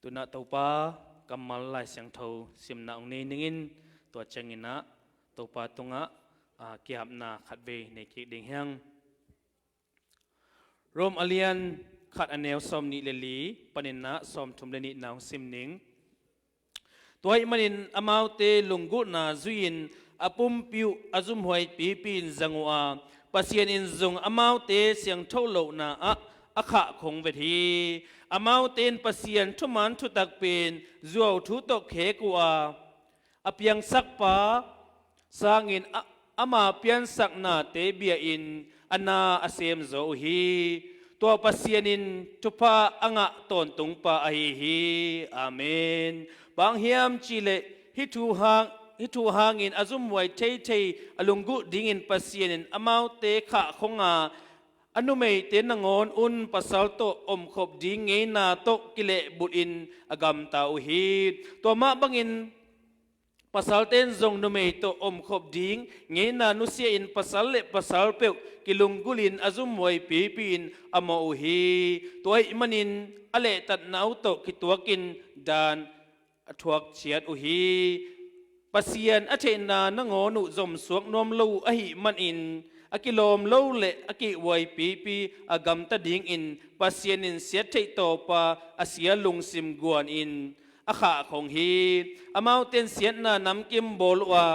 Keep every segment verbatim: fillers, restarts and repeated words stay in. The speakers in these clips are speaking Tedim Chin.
Tuna Topa kammal Lai Siangtho simna hong nei ningin, tua cianginah Topa tungah a kiapna khatvei nei kik ding hiang. Rom a lian khat a neu sawm nih le li paninah sawm thum le nihna hong sim ning. Tua ahih manin amaute lunggulhna zui-in a pumpi uh a zumhuai pipi in zang uh a, Pasian in zong amaute siangtho lohna ah a khahkhong vet hi. Amaute in Pasian thuman thutak pen zuauthu tawh khek uh a, a piangsakpa sangin a, ama piansaknate bia-in a na a semzaw uh hi. Tua Pasian in thupha a ngah tawntungpa ahi hi. Amen. Bang hiam cihleh hih thu hang, hih thu hangin a zumhuai theithei a lunggulh dingin Pasian in amaute khahkhong a, a numeite nangawn un pasal tawh omkhop ding ngeina tawh kilehbulhin a gamta uh hi. Tua mah bangin pasalte in zong numei tawh omkhop ding ngeina nusia-in pasal le pasal peuh kilunggulhin a zumhuai pipi-in a mawh uh hi. Tua ahih manin a lehtatna uh tawh kituakin dan a thuak ciat uh hi. Pasian a theihna nangawn uh zomsuak nuam lo uh ahih manin a kilawm lo le a kihhuai pipi a gamta dingin Pasian in siat theih tawpa a sia lungsim guanin a khahkhong hi. Amaute in siatna namkim bawl uh a,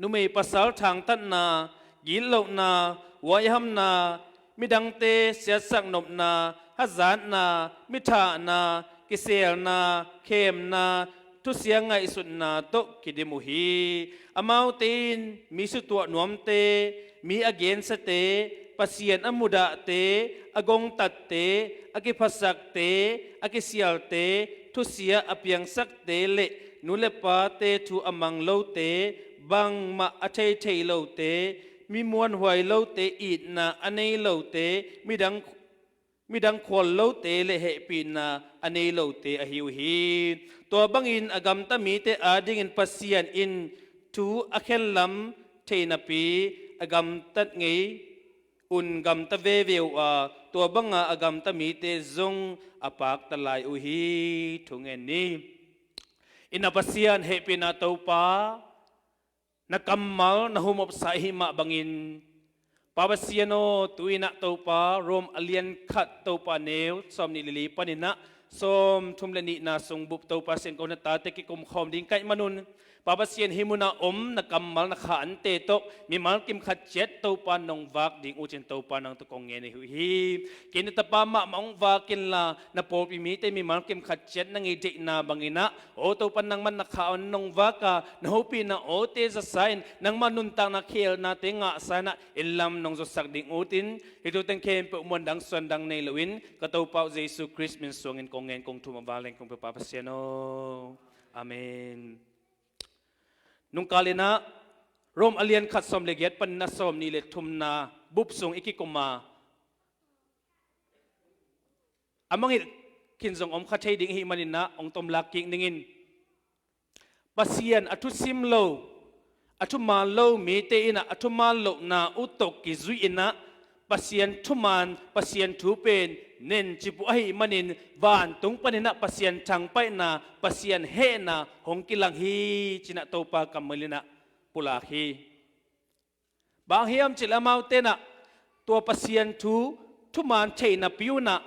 numei pasal thangtatna, gitlohna, huaihamna, midangte siatsak nopna, hazatna, mithahna, kiselna, khemna, thusia ngaihsutna tawh kidim uh hi. Amaute in mi sutuah nuamte, mi a gensiate, Pasian a mudahte, a gongtatte, a kiphasakte, a kisialte, thusia a piangsakte le nu le pate thu a mang lote, bangmah a thei thei lote, mi muanhuai lote, itna a nei lote, midang, midang khual lote le hehpihna a nei lote ahi uh hi. Tua bangin a gamta mite adingin Pasian in thu a khenlam thei napi a gamtat ngei un gamta veve uh a, tua banga a gamta mite zong a pakta lai uh hi. Thungen ni. I na Pasian, hehpihna Topa, na kammal na humopsa ahih mah bangin, Pa Pasian aw, tu-inah Topa, Rom a lian khat Topa neu sawm nih le li paninah sawm thum le nihna sung bup Topa Siangtho na tate kikum khawm ding ka hih manun, Pa Pasian, hih munah om na kammal na kha ante tawh mimal kimkhat ciat Topa nong vak ding uh cin Topa nang tawh kong ngen uh hi. Kei na tapa mahmah hong vak inla, na pawlpi mite mimal kimkhat ciat na ngei deihna banginah, aw Topa, nangmah na kha on nong vak a, na hopihna awte zasa in, nangmah nuntakna khelnate ngahsa inah, inn lam nong zuatsak ding utin, hih thu teng khempeuh muandang suandang nei loin, ka Topa uh Jesu Khrist min suangin kong ngen kong thum a vanglian kong pia Pa Pasian aw. Amen. Nungkal inah Rom a lian khat sawm le giat panin a sawm nih le thumna bup sung i kikum a, a mangngilh khin zong om kha thei ding ahih maninah hong tomlak kik ningin, Pasian a thusim lo, a thuman lo mite inah a thuman lohna uh tawh kizui inah Pasian thuman, Pasian thu pen nencip uh ahih manin vantung paninah Pasian thangpaihna, Pasian hehna hong kilang hi, cinah Topa kammal inah pulak hi. Bang hiam cihleh amaute inah tua Pasian thu thuman theih napi unah,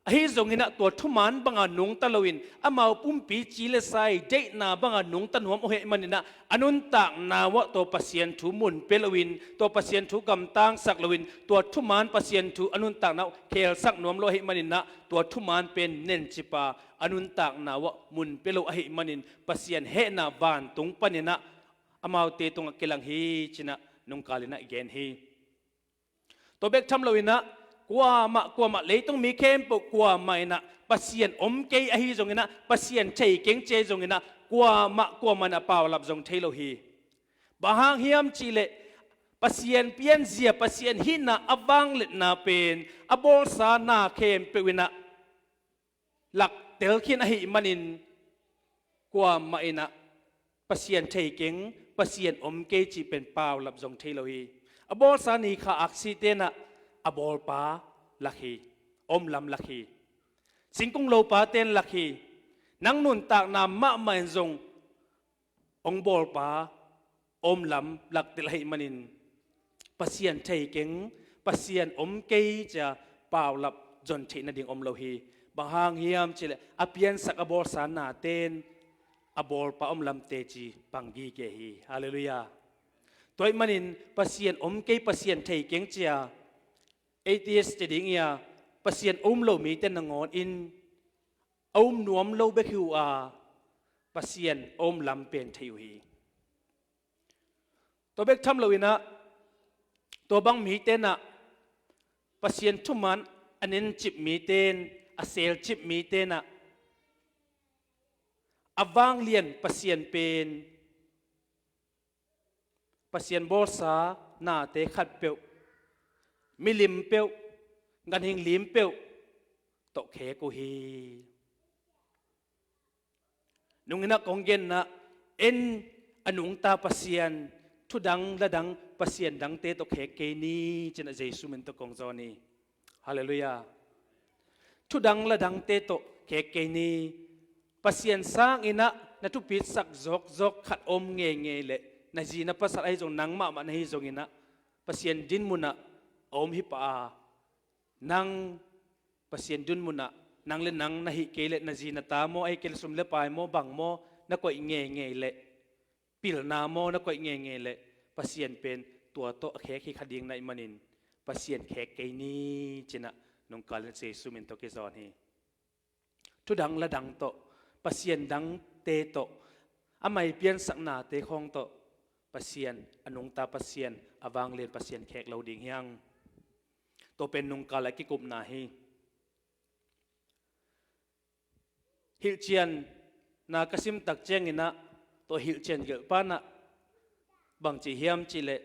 ahi zonginah tua thuman banga nungta loin, amau pumpi ci le sa i deihna banga nungta nuam uh ahih maninah, a nuntakna uah tua Pasian thu mun pia loin, tua Pasian thu gamtangsak loin, tua thuman Pasian thu a nuntakna uh khelsak nuam lo ahih maninah, tua thuman pen nencip a, a nuntakna uah mun pia lo ahih manin, Pasian hehna vantung paninah amaute tungah kilang hi, cinah nungkal inah i gen hi. Tua bek tham loinah, kuamah, kuamah, leitung mi khempeuh kuamah inah Pasian om kei ahi zonginah, Pasian thei keng ci ahi zonginah, kuamah, kuamah inah paulap zong thei lo hi. Bang hang hiam cihleh, Pasian pianzia, Pasian hihna a vangliatna pen a bawlsa na khempeuh inah laktel khin ahih manin, kuamah inah Pasian thei keng, Pasian om kei cih pen paulap zong thei lo hi. A bawlsa ni kha aksite inah a bawlpa lak hi, om lam lak hi. Singkung lopa ten lak hi. Nang nuntakna mahmah in zong hong bawlpa a om lam laktel ahih manin Pasian thei keng, Pasian om kei cia paulap zon theih nading om lo hi. Bang hang hiam cihleh a piansak a bawlsa naten a bawlpa om lam teci pang gige hi. Halleluiah. Tua ahih manin Pasian om kei, Pasian thei keng cia atheist ci ding ia, Pasian om lo mite nangawn in a um nuam lo bek hi uh a, Pasian a om lam pen thei uh hi. Tua bek tham loinah tua bang mite nah Pasian thuman a nencip mite in, a selcip mite nah a vanglian Pasian pen Pasian bawlsa nate khatpeuh, milim peuh, ganhing lim peuh tawh khek uh hi. Nunginah kong genna en a nungta Pasian, thudang ladang Pasian dangte tawh khek kei ni, cinah Jesu min tawh kong zawn hi. Halleluiah. Thudang ladangte tawh khek kei ni. Pasian sanginah na thupitsak zawkzawk khat om ngeingei leh na zi na pasal ahi zong nang mahmah na hi zonginah Pasian dinmunah a om hi pah a, nang Pasian dinmunah nang le nang na hih kei leh na zi na ta maw, ahi kei leh sum le pai maw, bang maw na koih ngeingei leh, pilna maw na koih ngeingei leh Pasian pen tua tawh a khek hi kha ding na hih manin Pasian khek kei ni, cinah nungkal in Jesu min tawh kizawn hi. Thudang ladang tawh, Pasian dangte tawh, a mai piansaknate khawng tawh Pasian, a nungta Pasian, a vanglian Pasian khek lo ding hi hang. Tua pen nungkal a kikupna hi. Hilhcianna ka simtak cianginah tua hilhcian gelhpanah bangci hiam cihleh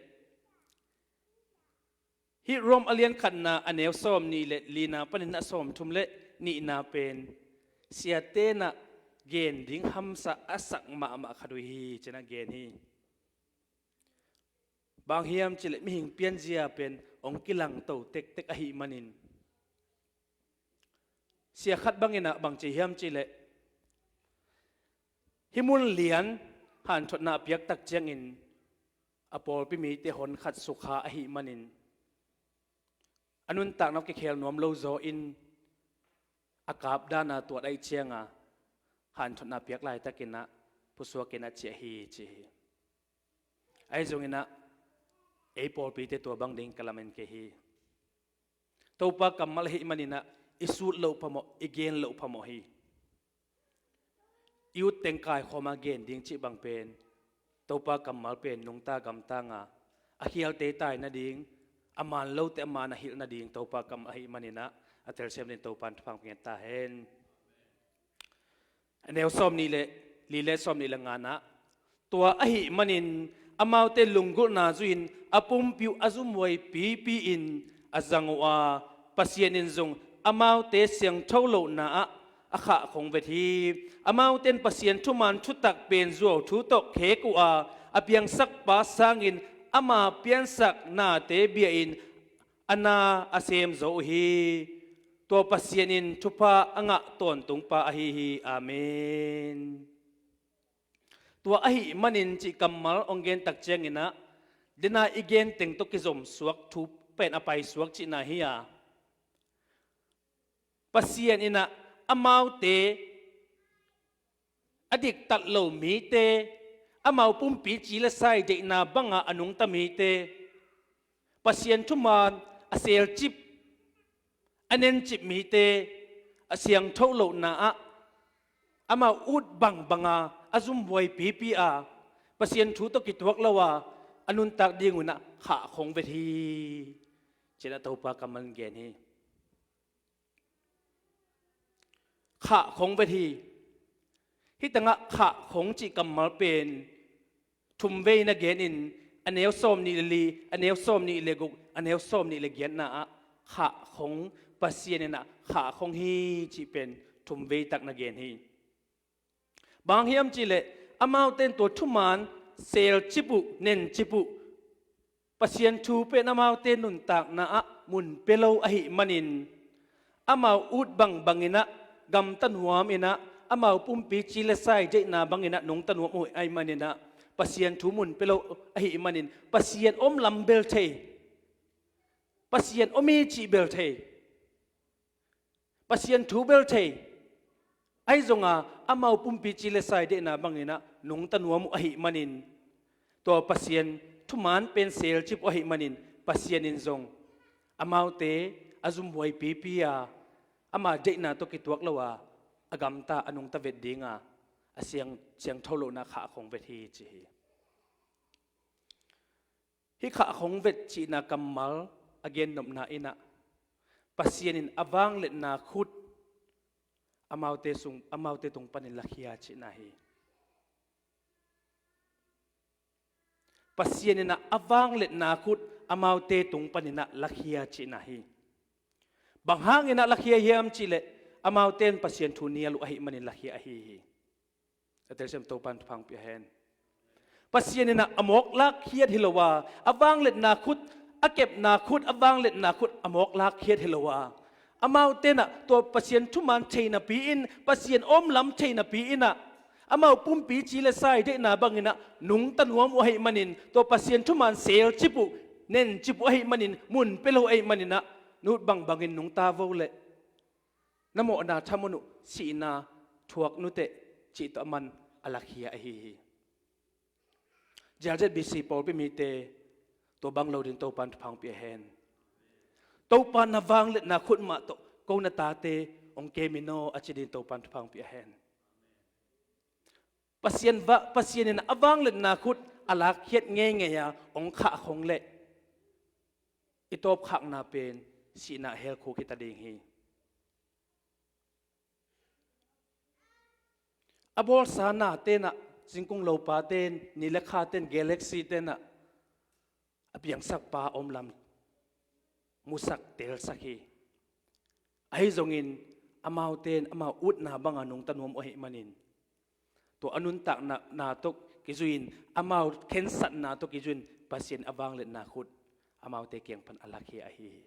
hih Rom a lian khatna a neu sawm nih le lina panin a sawm thum le nihna pen siatenah gen ding hamsa a sak mahmah khat uh hi, cinah gen hi. Bang hiam cihleh mihing pianzia pen hong kilangto tektek ahih manin sia khat banginah bangci hiam cihleh hih mun lian hanthotna a piaktak ciangin a pawlpi mite hon khat sukha ahih manin a nuntakna uh kikhel nuam lo zaw in a kapdana tuat aih cianga hanthotna piak laitakinah pusuakinah ciah hi ci hi. Ahi zonginah ei pawlpite tua bang ding ka lamen kei hi. Topa kammal ahih maninah i sut loh phamawh, i gen loh phamawh hi. I utteng kaikhawma gen ding cih bang pen Topa kammal pen nungta gamtanga a khialte tai nading, a man lote a man a hilh nading Topa kammal ahih maninah a telsiam ding Topa in thupha ngen ta hen. A neu sawm nih le li le sawm nih le nganah tua ahih manin amaute lunggulhna zuihin a pumpi uh a zumhuai pipi in a zang uh a, Pasian in zong amaute siangtho lohna ah a khahkhong vet hi. Amaute in Pasian thuman thutak pen zuauthu tawh khek uh a, a piangsakpa sangin ama piansak nate bia in a na a sem zo uh hi. Tua Pasian in thupha a ngah tawntungpa ahi hi. Amen. Tua ahih manin cih kammal hong gentak cianginah dena i genteng tawh kizom suak thu pen a paisuak cihna hi a, Pasian inah amaute a diktat lo mite, amau pumpi ci le sai deihna banga a nungta mite, Pasian thuman a selcip, a nencip mite a siangtho lohna ah amau ut bangbanga a zumhuai pipi a, Pasian thu tawh kituak lo a a nuntak dingunah khahkhong vet hi, cinah Topa kammal in gen hi. Khahkhong vet hi. Hih tangah khahkhong cih kammal pen thumvei na genin a neu sawm nih le li, a neu sawm nih le guk, a neu sawm nih le giatna ah khahkhong, Pasian inah khahkhong hi cih pen thumvei tak na gen hi. Bang hiam cihleh amaute in tua thuman selcip uh, nencip uh, Pasian thu pen amaute nuntakna ah mun pia lo ahih manin amau ut bangbanginah gamta nuam in ah, amau pumpi ci le sai deihna bangin ah nungta nuam uh ahih manin ah, Pasian thu mun pia lo ahih manin, Pasian om lam bel thei, Pasian om hi cih bel thei, Pasian thu bel thei, ahi zongin amau pumpi ci le sai deihna bangin ah nungta nuam uh ahih manin, tua Pasian thuman pen selcip uh ahih manin, Pasian in zong amaute a zumhuai pipi a, ama deihna tawh kituak lo a, a gamta a nungta vet ding a, a siang, siangtho lohna khahkhong vet hi ci hi. Hih khahkhong vet cihna kammal a gennopna in ah, Pasian in a vangliatna khut amaute sung, amaute tung panin lakhia cihna hi. Pasian in ah a vangliatna khut amaute tung panin ah lakhia cihna hi. Bang hangin ah lakhia hiam cih leh, amaute in Pasian thu nial uh ahih manin lakhia ahi hi. A telsiam Topan thupha pia hen. Pasian in ah a mawk lakkhiat hi lo a, a vangliatna khut, a kepna khut, a vangliatna khut a mawk lakkhiat hi lo a, amaute in ah tua Pasian thuman thei napi in, Pasian om lam thei napi in ah, amau pumpi ci le sai deihna bangin ah nungta nuam uh ahih manin, tua Pasian thuman selcip uh, nencip uh ahih manin, mun pia lo ahih manin ah, nut bangbangin nungta vo leh na mawhna thaman uh sihna thuak nuteh cih tawh aman a lakhia ahi hi. G R Z B C pawlpi mite, tua bang lo ding Topan thupha pia hen. Topa na vangliatna khut mah tawh ko na tate hong kem in aw a ci ding Topan thupha pia hen. Pasian va, Pasian in a vangliatna khut a lakkhiat ngeingei a hong khahkhong leh, i tawpkhakna pen sihna hell khuk hi ta ding hi. A bawlsa nate in ah, zingkung lopa ten, ni le kha ten, galaxy ten ah, a piangsakpa om lam musak telsak hi. Ahi zongin amaute in amau utna banga nungta nuam uh ahih manin, tua a nuntakna, na tawh kizui-in, amau khensatna tawh kizui-in Pasian a vangliatna khut amaute kiang pan a lakhia ahi hi.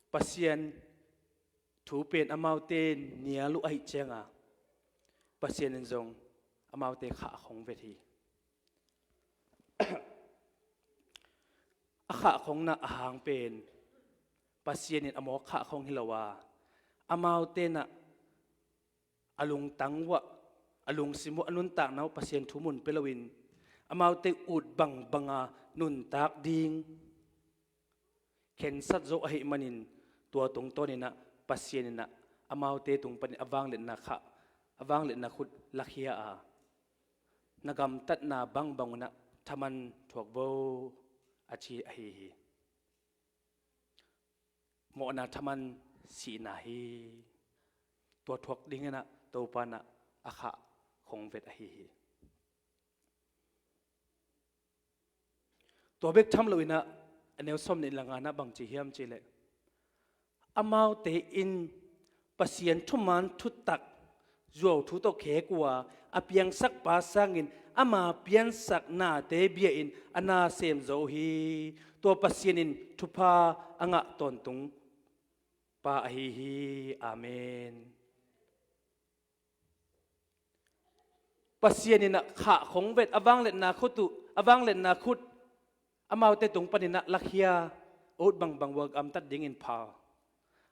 Pasian thu pen amaute nial uh ahih cianga, Pasian in zong amaute khahkhong vet hi. A khahkhongna a hang pen Pasian in a mawk khahkhong hi lo a, amaute in ah a lungtang uh ah, a lungsim uh ah, a nuntakna uh Pasian thu mun pia loin, amaute ut bangbanga nuntak ding khensat zo ahih manin, tua tungtawn in ah Pasian in ah amaute tung panin a vangliatna khah, a vangliatna khut lakhia a, na gamtatna bangbang un ah thaman thuak vo a ci ahi hi. Mawhna thaman sihna hi. Tua thuak dingin ah Topa in ah a khahkhong vet ahi hi. Tua bek tham loin ah, a neu sawm nih le nga na bang ci hiam cih leh, amaute in Pasian thuman thutak zuau thu tawh khek uh a, a piangsakpa sangin ama piansak nate bia-in a na sem zo uh hi. Tua Pasian in thupha a ngah tawntung pa ahi hi. Amen. Pasian in ah khahkhong vet, a vangliatna khut uh, a vangliatna khut amaute tung panin ah lakhia, ut bangbang uh a gamtat dingin phal.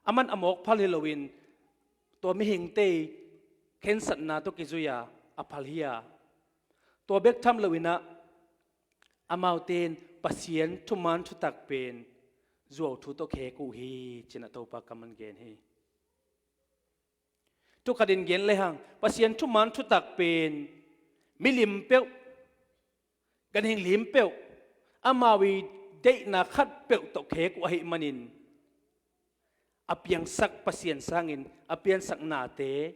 Aman a mawk phal hi loin, tua mihingte khensatna tawh kizui a, a phal hi a. Tua bek tham loin ah, amaute in Pasian thuman thutak pen zuau thu tawh khek uh hi, ci-in ah Topa kam in gen hi. Thu khat in gen lehang, Pasian thuman thutak pen milim peuh, ganhing lim peuh, amau i deihna khat peuh tawh khek uh ahih manin, a piangsak Pasian sangin a piansak nate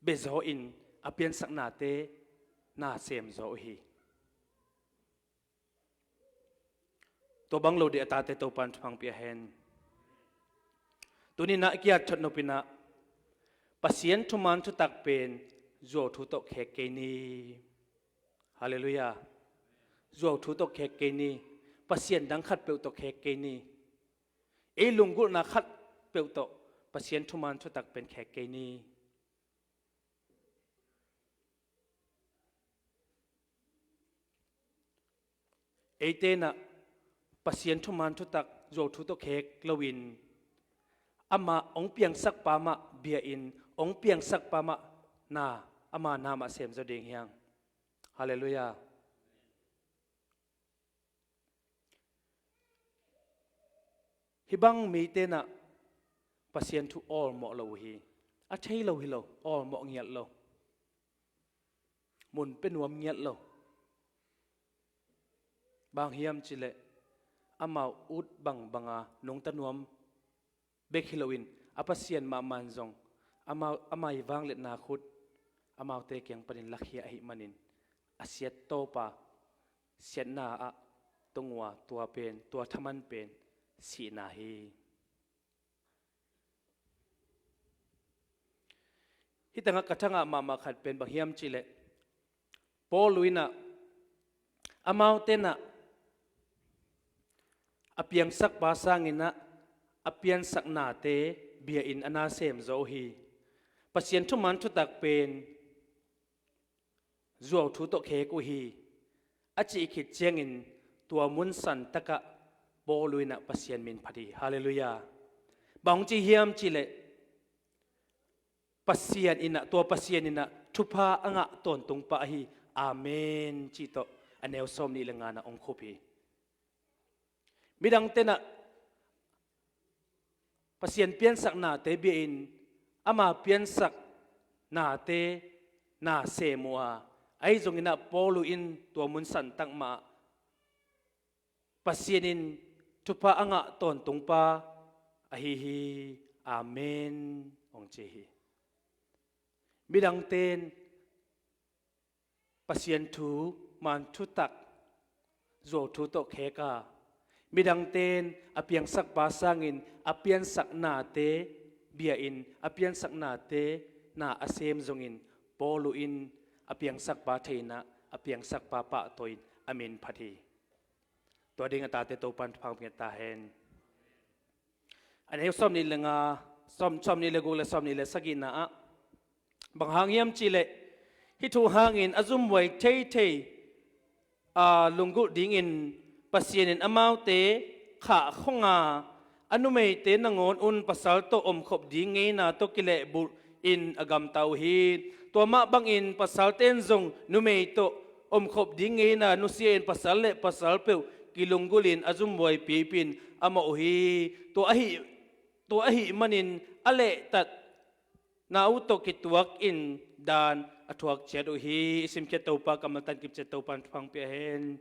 bia zaw in, a piansak nate na sem zaw uh hi. Tua bang lo ding a tate Topa in thupha pia hen. Tuni-in ah i ki-at thot nop in ah, Pasian thuman thutak pen zuau thu tawh khek kei ni. Halleluiah. Zuau thu tawh khek kei ni. Pasian dang khat peuh tawh khek kei ni. Ei lunggulhna khat peuh tawh Pasian thuman thutak pen khek kei ni. Eite in ah Pasian thuman thutak zuau thu tawh khek loin, ama hong piangsakpa mah bia-in, hong piangsakpa mah na, ama na mah sem zaw ding hi hang. Halleluiah. Hih bang mite in ah Pasian thu awlmawh lo uh hi. A thei lo hi lo, awlmawh ngiat lo, mun pia nuam ngiat lo. Bang hiam cih leh amau ut bangbanga nungta nuam bek hi loin, a Pasian mahmah in zong amau, ama ii vangliatna khut amaute kiang panin lakhia ahih manin, a siat tawpa siatna ah tung uh a, tua pen, tua thaman pen sihna hi. Hih tangah ka thangah mahmah khat pen bang hiam cih leh, Paul in ah amaute in ah a piangsakpa sangin ah a piansaknate bia-in a na sem zaw uh hi. Pasian thuman thutak pen zuau thu tawh khek uh hi, a cih khit ciangin tua mun santak ah Paul in ah Pasian min phat hi. Halleluiah. Bang hong ci hiam cih leh, Pasian in ah, tua Pasian in ah thupha a ngah tawntungpa ahi. Amen cih tawh a neu sawmnih le nga in ah hong khup hi. Midangte in ah Pasian piansaknate bia-in ama piansaknate na sem uh a, ahi zongin ah Paul in tua mun santak mah ah Pasian in thupha a ngah tawntungpa ahi hi. Amen hong ci hi. Midangte in Pasian thuman thutak zuau thu tawh khek a, midangte in a piangsakpa sangin a piansaknate bia-in, a piansaknate na a sem zongin, Paul in a piangsakpa thei in ah a piangsakpa pahtawi in a min phat hi. Tua ding a tate Topa'n thupha hong pia ta hen. A neu sawmnih le nga, sawm, sawmnih le guk le sawmnih le sagihna ah, bang hang hiam cih leh, hih thu hangin a zumhuai theithei a lunggulh dingin Pasian in amaute khahkhong a, a numeite nangawn un pasal tawh omkhop ding ngeina tawh kilehbulh in a gamta uh hi. Tua mah bangin pasalte in zong numei tawh omkhop ding ngeina nusia-in pasal le pasal peuh kilunggulhin a zumhuai pipi in a mawh uh hi. Tua ahih, tua ahih manin a lehtatna uh tawh kituakin dan a thuak ciat uh hi. I simkhiat Topa kammal tangkip ciat Topa'n thupha hong pia hen.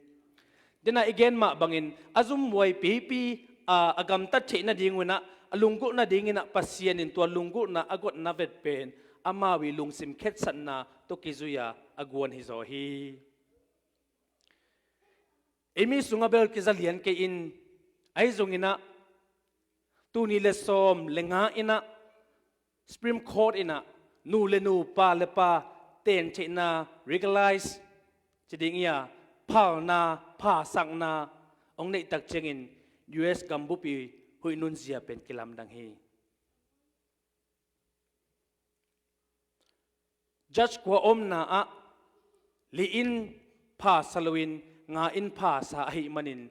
Dena i gen mah bangin a zumhuai pipi a, a gamtat theih nading un ah, a lunggulh nadingin ah Pasian in tua lunggulhna a gotna vet pen amau ii lungsim khetsatna tawh kizui-a a guan hizaw hi. Ei mi sungah bel kiza lian kei in, ahi zongin ah tul nih le sawm le nga in ah Supreme Court in ah nu le nu, pa le pa ten theihna, legalize ci ding hi a, phalna, phasakna hong neih tak ciangin U S gambup ii huih nunzia pen kilamdang hi. Judge kua omna ah li in phasa loin nga in phasa ahih manin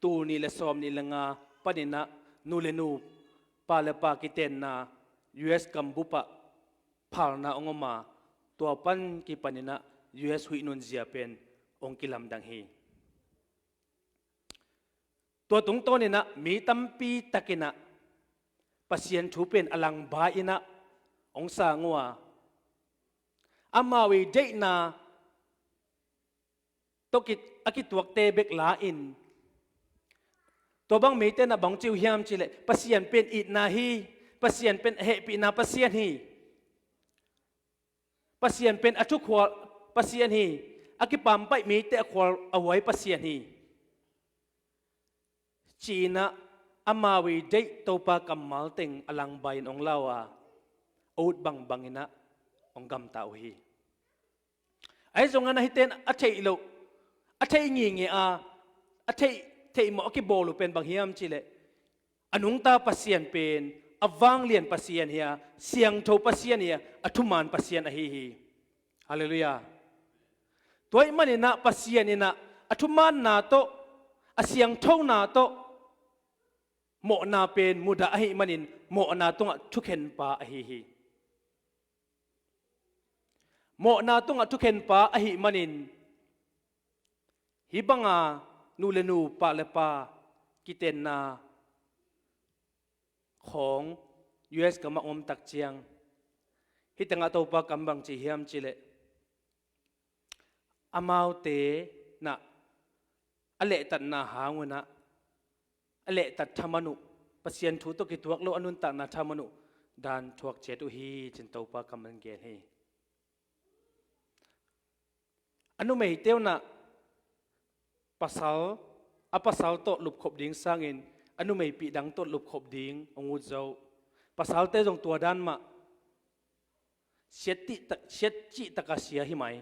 tul nih le sawmnih le nga panin ah nu le nu, pa le pa kitenna U S gambup ah phalna hong om a, tua pan kipanin ah U S huih nunzia pen hong kilamdang hi. Tua tungtawnin ah mi tampi takin ah Pasian thu pen a langbai in ah hong sang uh a, amau ii deihna tawh ki, a kituakte bek la-in, tua bang mite in ah bang ci uh hiam cih leh, Pasian pen itna hi, Pasian pen a hehpihna Pasian hi, Pasian pen a thukhual Pasian hi, a kipampaih mite a khual a huai Pasian hi, ci-in ah amau ii deih Topa kammal teng a langbai in hong la uh a, a ut bangbang in ah hong gamta uh hi. Ahi zongin ah hihte in a theih loh, a theih ngingei a, a theih, theih mawh a kibawl uh pen bang hiam cih leh, a nungta Pasian pen a vanglian Pasian hi a, siangtho Pasian hi a, a thuman Pasian ahi hi. Halleluiah. Tua ahih manin ah Pasian in ah a thumanna tawh, a siangthona tawh mawhna pen mudah ahih manin mawhna tungah thukhenpa ahi hi. Mawhna tungah thukhenpa ahih manin hih banga nu le nu, pa le pa kitenna khawng U S gamah om tak ciang, hih tengah Topa kam bang ci hiam cihleh, amaute nah a lehtatna hang un ah a lehtat thaman uh, Pasian thu tawh kituak lo a nuntakna thaman uh dan thuak ciat uh hi, ci-in Topa kam in gen hi. A numeite un ah pasal, a pasal tawh lupkhop ding sangin a numeipih dang tawh lupkhop ding hong ut zo. Pasalte zong tua dan mah, siat cihtak, siat cihtak a sia hi mai.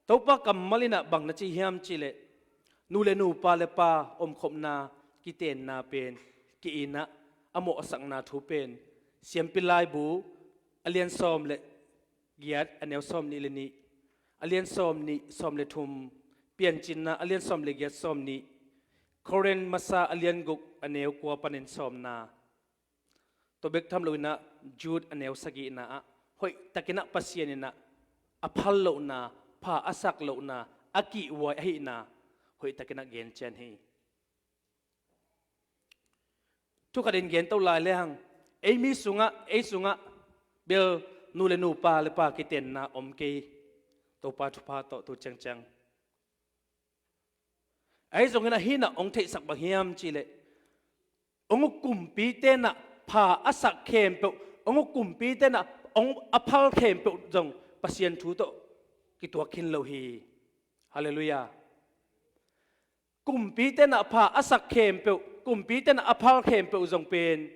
Topa kammal in ah bang na ci hiam cihleh, nu le nu, pa le pa omkhopna kitenna pen ki-in ah a mawhsakna thu pen Siampi Laibu a lian sawm le giat, a neu sawm nih le nih, a lian sawm nih, sawm le thum, Piancinna a lian sawm le giat, sawm nih, Korin masa a lian guk, a neu kua panin sawmna, tua bek tham loin ah Jude a neu sagihna ah hoihtakin ah Pasian in ah a phal lohna, pha a sak lohna, a kihhuai ahihna hoihtakin ah gen cian hi. Thu khatin gen to lai lehang, ei mi sungah, ei sungah bel nu le nu, pa le pa kitenna om kei, Topa thupha tawh tu ciangciang. Ahi zongin ah hih in ah hong theihsak bang hiam cihleh, hong uk kumpite in ah pha a sak khempeuh, hong uk kumpite in ah hong a phal khempeuh zong Pasian thu tawh kituak khin lo hi. Halleluiah. Kumpite in ah pha a sak khempeuh, kumpite in ah a phal khempeuh zong pen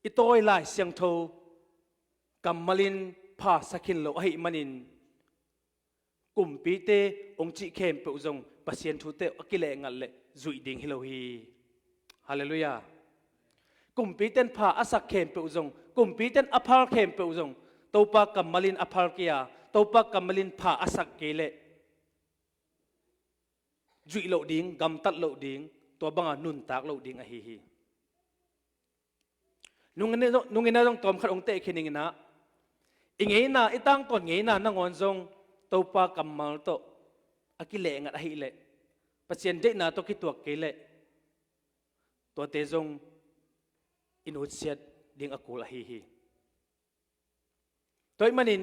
i tawi Lai Siangtho kammal in pha sak khin lo ahih manin, kumpite hong cih khempeuh zong Pasian thute a kilehngat leh zuih ding hi lo hi. Halleluiah. Kumpite in pha a sak khempeuh zong, kumpite in a phal khempeuh zong Topa kammal in a phal kei a, Topa kammal in pha a sak kei leh zuih loh ding, gamtat loh ding, tua banga nuntak loh ding ahi hi. Nungin ah zong, nungin ah zong tawmkhat hong teh khin ning in ah, i ngeina, i tangtawn ngeina nangawn zong Topa kammal tawh a kilehngat ahih leh, Pasian deihna tawh kituak kei leh, tuate zong i nutsiat ding a kul ahi hi. Tua ahih manin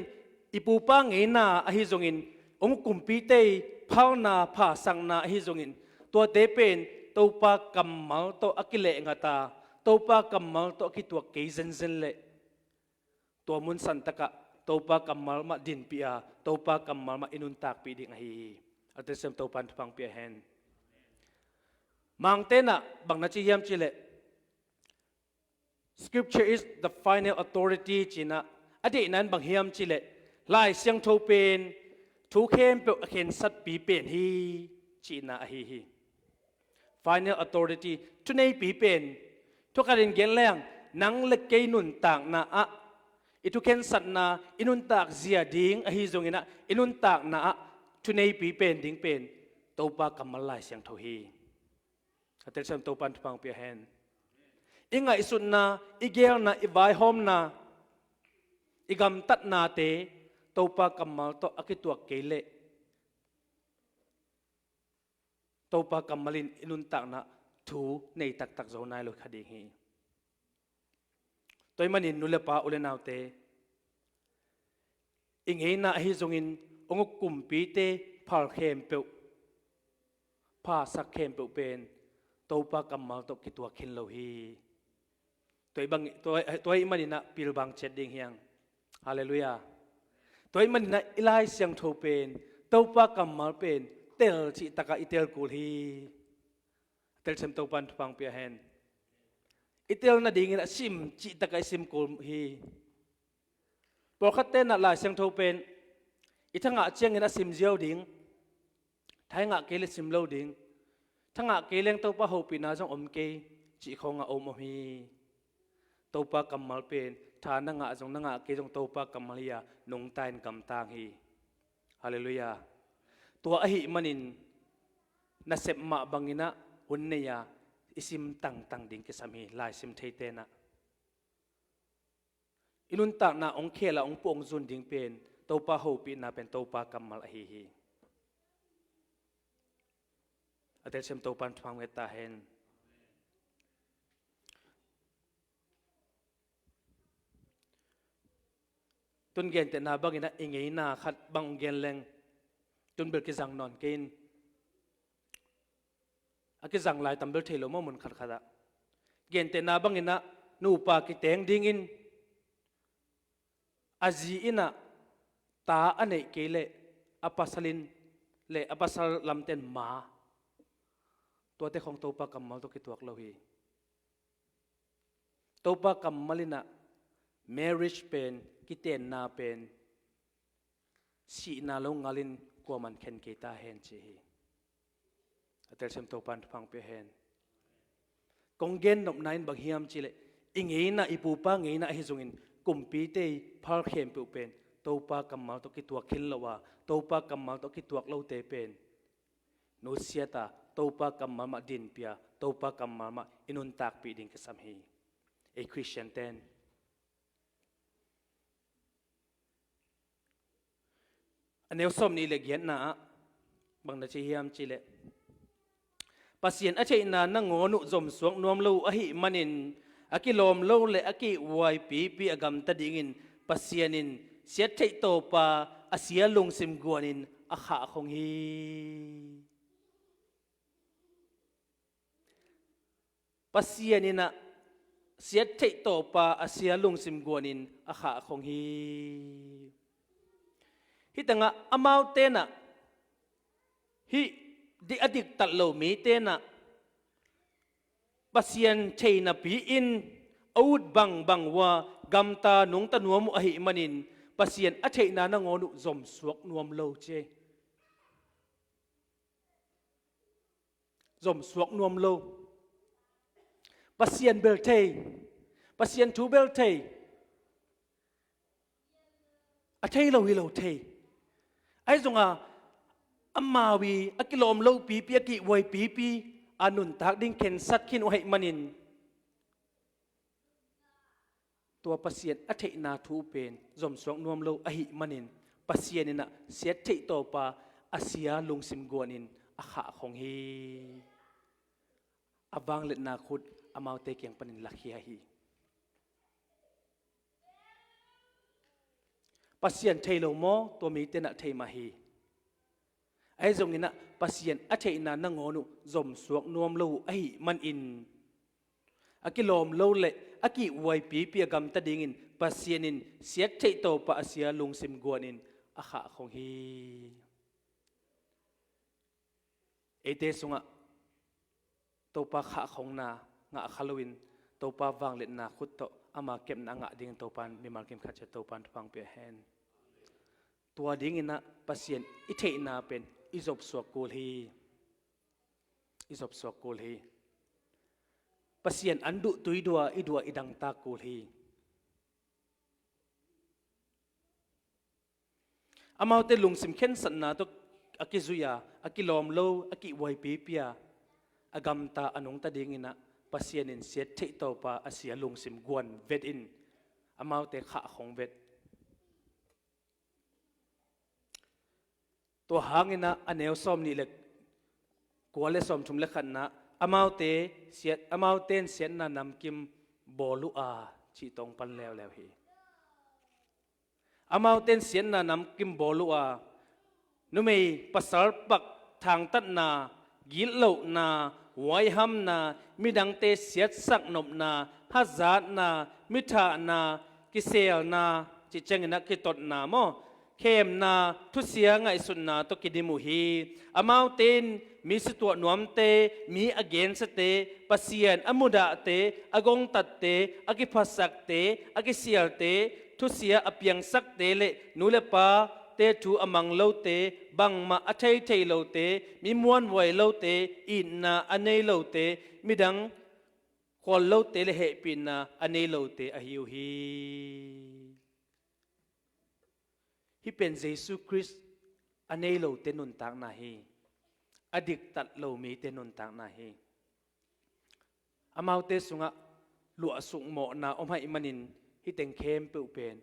i pupa ngeina ahi zongin, hong kumpite i phalna, phasakna ahi zongin, tuate pen Topa kammal tawh a kilehngat a, Topa kammal tawh a kituak kei zenzen leh, tua mun santakah Topa kammal mah dinpih a, Topa kammal mah i nuntakpih ding ahi hi. A telsiam Topa in thupha pia hen. Mangte in ah bang na ci hiam cihleh, Scripture is the final authority, ci-in ah, a deihna in bang hiam cihleh, Lai Siangtho pen thu khempeuh a khensatpi pen hi, cihna ahi hi. Final authority, thuneipi pen, thu khatin gen leng, nang le kei nuntakna ah, i thukhensatna, i nuntak zia ding ahi zongin ah, i nuntakna ah thuneipi pen ding pen Topa kammal Lai Siangtho hi. A telsiam Topa in thupha pia hen. I ngaihsutna, i geelna, i vaihawmna, i gamtatnate Topa kammal tawh a kituak kei leh, Topa kammal in i nuntakna thu nei taktak zo nai lo kha ding hi. Tua ahih manin nu le pa, u le naute, i ngeina ahi zongin hong uk kumpite phal khempeuh, phasak khempeuh pen Topa kammal tawh kituak khin lo hi. Tua ahih bang, tua, tua ahih manin ah pilvang ciat ding hi hang. Halleluiah. Tua ahih manin ah i Lai Siangtho pen, Topa kammal pen tel cihtakah i tel kul hi. Telsiam Topa in thupha pia hen. I tel nadingin a sim cihtakah i sim kul hi. Pawlkhatte in ah Lai Siangtho pen i thangah ciangin a sim ziau ding, thangah kei leh sim lo ding, Tha ngah kei leng Topa hopihna zong om kei cih khawngah om om hi. Topa kammal pen tha na ngah zong na ngah kei zong Topa kammal hi-a nungta in gamtang hi. Halleluiah. Tua ahih manin nasep mah banginah hun nei-a i sim tangtang ding kisam hi, laisim thei tenah. I nuntakna hong khel a hong puah hong zun ding pen Topa hopihna pen Topa kammal ahi hi. A telsiam Topa in thupha hong pia ta hen. Tun gentehna banginah i ngeina khat bang hong gen leng tun bel kizang nawn kei in. A kizang lai tam bel thei lo maw mun khatkhatah. Gentehna banginah nupa kiteng dingin a zi innah ta a neih kei leh a pasal in le a pasal lamten ma, tuate khawng Topa kammal tawh kituak lo hi. Topa kammal innah marriage pen, kitenna pen sihna lo ngalin kuaman khen kei ta hen ci hi. A telsiam Topa in thupha hong pia hen. Kong gen nopna in bang hiam cihleh i ngeina, i pupa ngeina ahi zongin kumpite i phal khempeuh pen Topa kammal tawh kituak khin lo a, Topa kammal tawh kituak lote pen nusiat a, Topa kammal mah dinpih a, Topa kammal mah i nuntakpih ding kisam hi. Ei Khristian ten a neu sawm nih le giatna ah bang na ci hiam cihleh, Pasian a theihna nangawn uh zomsuak nuam lo uh ahih manin a kilawm lo le a kihhuai pipi a gamta dingin Pasian in siat theih tawpa a sia lungsim guanin a khahkhong hi. Pasian innah siat theih tawpa a sia lungsim guanin a khahkhong hi. Hih tengah amaute innah hih di a diktat lo mite innah Pasian thei napi-in a ut bangbang uh a gamta nungta nuam uh ahih manin Pasian a theihna nangawn uh zomsuak nuam lo ci. Zomsuak nuam lo. Pasian bel thei, Pasian thu bel thei. A thei lo hi lo thei. Ahi zonga amau i a kilawm lo pipi, a kihhuai pipi a nuntak ding khensat khin uh ahih manin tua Pasian a theihna thu pen zomsuak nuam lo ahih manin Pasian innah siat theih tawpa a sia lungsim guanin a khahkhong hi. A vangliatna khut amaute kiang panin lakhia hi. Pasian thei lo maw? Tua mite innah thei mah hi. Ahi zonginah Pasian a theihna nangawn uh zomsuak nuam lo uh ahih manin a kilawm lo le a kihhuai pipi a gamta dingin Pasian in siat theih tawpa a sia lungsim guanin a khahkhong hi. Eite sungah Topa khahkhongna ngah kha loin Topa vangliatna khut tawh ama kepna a ngah dingin Topa in mimal kim khat ciat Topa in thupha hong pia hen. Tua dinginah Pasian i theihna pen i zopsuak kul hi. I zopsuak kul hi. Pasian an duh tui dua i duh a i dangtak kul hi. Amaute lungsim khensatna tawh a kizui a, a kilawm lo, a kihhuai pipi a, a gamta a nungta dinginah Pasian in siat theih tawpa a sia lungsim guan vet in amaute khahkhong vet. Tua hanginah a neu sawm nih le kua le sawm thum le khatna, amaute siat, amaute in siatna namkim bawl uh a cih tawh hong pan leuleu hi. Amaute in siatna namkim bawl uh a, numei pasal pak thangtatna, gitlohna, huaihamna, midangte siatsak nopna, hazatna, mithahna, kiselna, cih cianginah kitotna maw, khemna, thusia ngaihsutna tawh kidim uh hi. Amaute in mi situah nuamte, mi a gensiate, Pasian a mudahte, a gongtatte, a kiphasakte, a kisialte, thusia a piangsakte le nu le pa te thu a mang lote, bangmah a thei thei lote, mi muanhuai lote, itna a nei lote, midang khual lote le hehpihna a nei lote ahi uh hi. Hih pen Jesu Khrist a nei lote nuntakna hi. A diktat lo mite nuntakna hi. Amaute sungah luahsuk mawhna om ahih manin hih teng khempeuh pen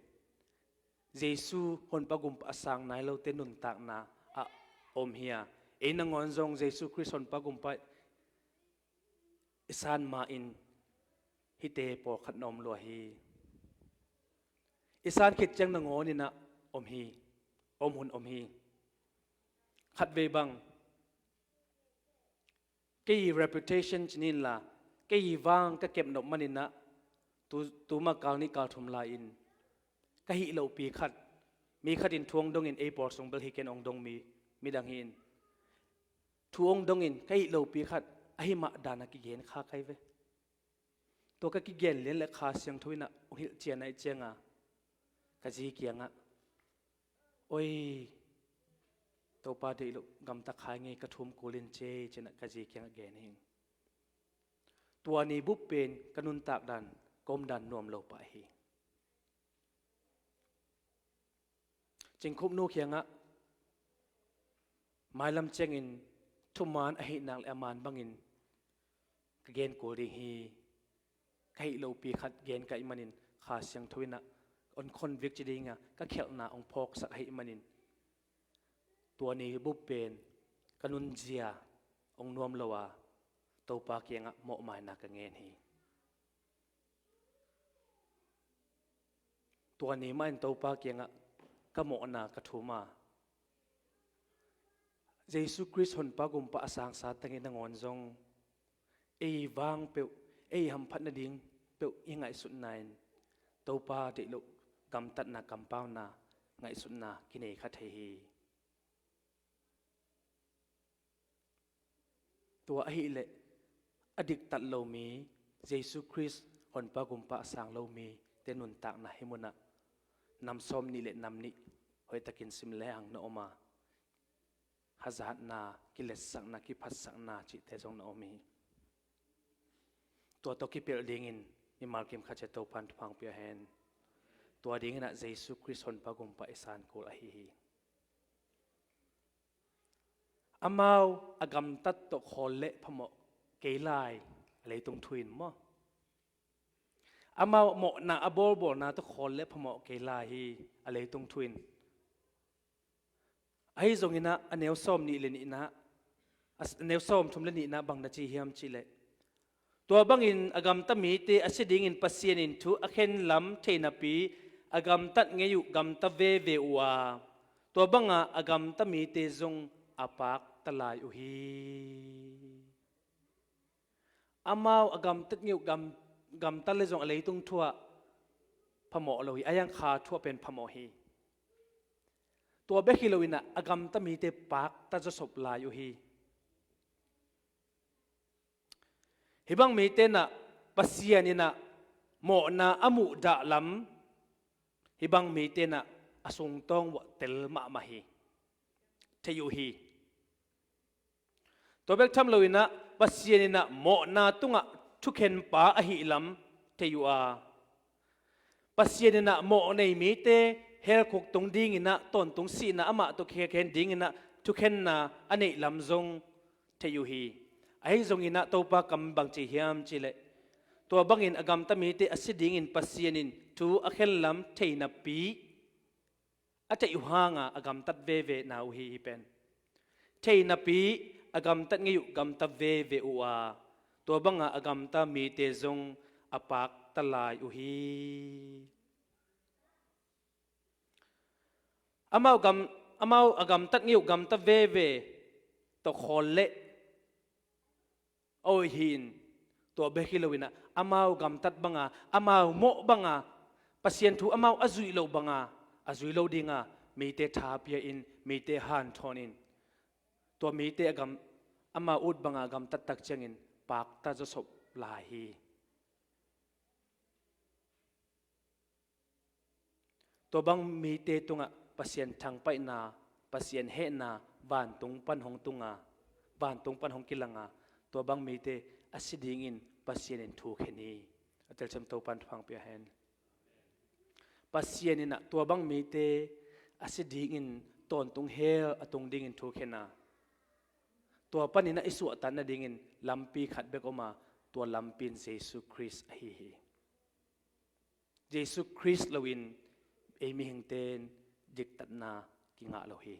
Jesu honpa gumpa a sang nai lote nuntakna ah om hi a, ei nangawn zong Jesu Khrist honpa gumpa i san ma-in hihte pawlkhat na om lua hi. I san khit ciang nangawn inah om hi, om hun om hi. Khatvei bang kei reputation ci ni inla, kei vang ka kepnop maninah tu, tuma kal nih kal thum lai-in ka hih lohpi khat, mi khat in thu hong dongin ei pawl sung bel hi ken hong dong mi, midang hi in thu hong dongin ka hih lohpi khat ahi mah dana kigen kha kai ve. Tua ka kigen lian le Kha Siangtho inah hong hilh cian aih cianga ka zi kiangah, "Oi, Topa deih loh gamta khai ngei, ka thum kul in cei," cinah ka zi kiangah gen hi. Tua ni bup pen ka nuntak dan, ka om dan nuam lo pah hi. Cingkhupnu kiangah mailam ciangin thuman ahih nak le a man bangin ka gen kul ding hi. Ka hih lopi khat gen ka hih manin Kha Siangtho inah hong convict ci dinga ka khialhna hong phawksak ahih manin tua ni bup pen ka nunzia hong nuam lo a Topa kiangah mawhmaina ka ngen hi. Tua ni mah in Topa kiangah ka mawhna ka thum a, Jesu Khrist honpa gumpa a sangsa tengin nangawn zong ei vang peuh, ei hamphat nading peuh i ngaihsutna in Topa deih loh gamtatna kampauna ngaihsutna kinei kha thei hi. Tua ahileh a diktat lo mi, Jesu Khrist honpa gumpa a sang lo mite nuntakna hih munah nam sawm nih le nam nih hoihtakin sim lehang na om a, hazatna, kiletsakna, kiphatsakna cihte zong na om hi. Tua tawh kipelh dingin mimal kim khat ciat Topan thupha pia hen. Tua dinginah Jesu Khrist honpa gumpa i san kul ahi hi. Amau a gamtat tawh khawl leh phamawh kei lai a leitung thu in maw? Amau mawhna a bawlbawlna tawh khawl leh phamawh kei lai hi a leitung thu in. Ahi zonginah a neu sawm nih le nihna, a s-, a neu sawm thum le nihna bang na ci hiam cihleh, tua bangin a gamta mite a si dingin Pasian in thu a khen lam thei napi a gamtat ngei uh gamta veve uh a, tua banga a gamta mite zong a pakta lai uh hi. Amau a gamtat ngei uh gam, gamtat le zong a leitung thu ah phamawh lo hi, a hiang Kha thu ah pen phamawh hi. Tua bek hi loinah a gamta mite pakta zawsop lai uh hi. Hih bang mite inah Pasian inah mawhna a muhdah lam hih bang mite inah a sungtawng uah tel mahmah hi, thei uh hi. Tua bek tham loinah Pasian inah mawhna tungah thukhenpa ahih lam thei uh a, Pasian inah mawh nei mite helkhuk tung dinginah tawntung sihna amah tawh kikhen dinginah thukhenna a neih lam zong thei uh hi. Ahi zonginah Topa kam bang ci hiam cihleh, tua bangin a gamta mite a si dingin Pasian in thu a khen lam thei napi a theih uh hanga a gamtat veve na uh hi, hih pen. Thei napi a gamtat ngei uh gamta veve uh a, tua banga a gamta mite zong a pakta lai uh hi. Amau gam, amau a gamtat ngei uh gamta veve tawh khawl leh a hoih hi in, tua bek hi loinah amau gamtat banga, amau mawh banga, Pasian thu amau a zuih loh banga a zui lo dinga mite tha pia in, mite hanthawn in, tua mite a gam, amau ut banga gamtat tak ciangin pakta zawsop lai hi. Tua bang mite tungah Pasian thangpaihna, Pasian hehna vantung pan hong tunga, vantung pan hong kilanga, tua bang mite a si dingin Pasian in thu khen hi. A telsiam Topan thupha pia hen. Pasian in ah tua bang mite a si dingin tawntung hell a tung dingin thu khen a, tua panin ah i suahtak nadingin lampi khat bek om a, tua lampi in Jesu Khrist ahi hi. Jesu Khrist loin ei mihingte in diktatna kingah lo hi.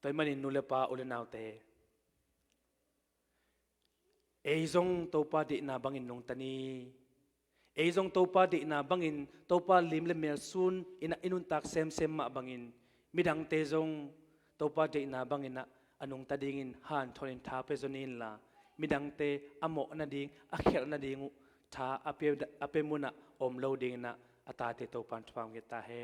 Tua ahih manin nu le pa, u le naute, ei zong Topa deihna bangin nungta ni. Ei zong Topa deihna bangin, Topa lim le mel sun in ah i nuntak semsem mah bangin, midangte zong Topa deihna bangin ah a nungta dingin hanthawn in tha pia zaw ni inla, midangte a mawh nading, a khelh nading uh tha a pia, a pia mun ah om lo dingin ah a tate Topan thupha hong pia ta hen.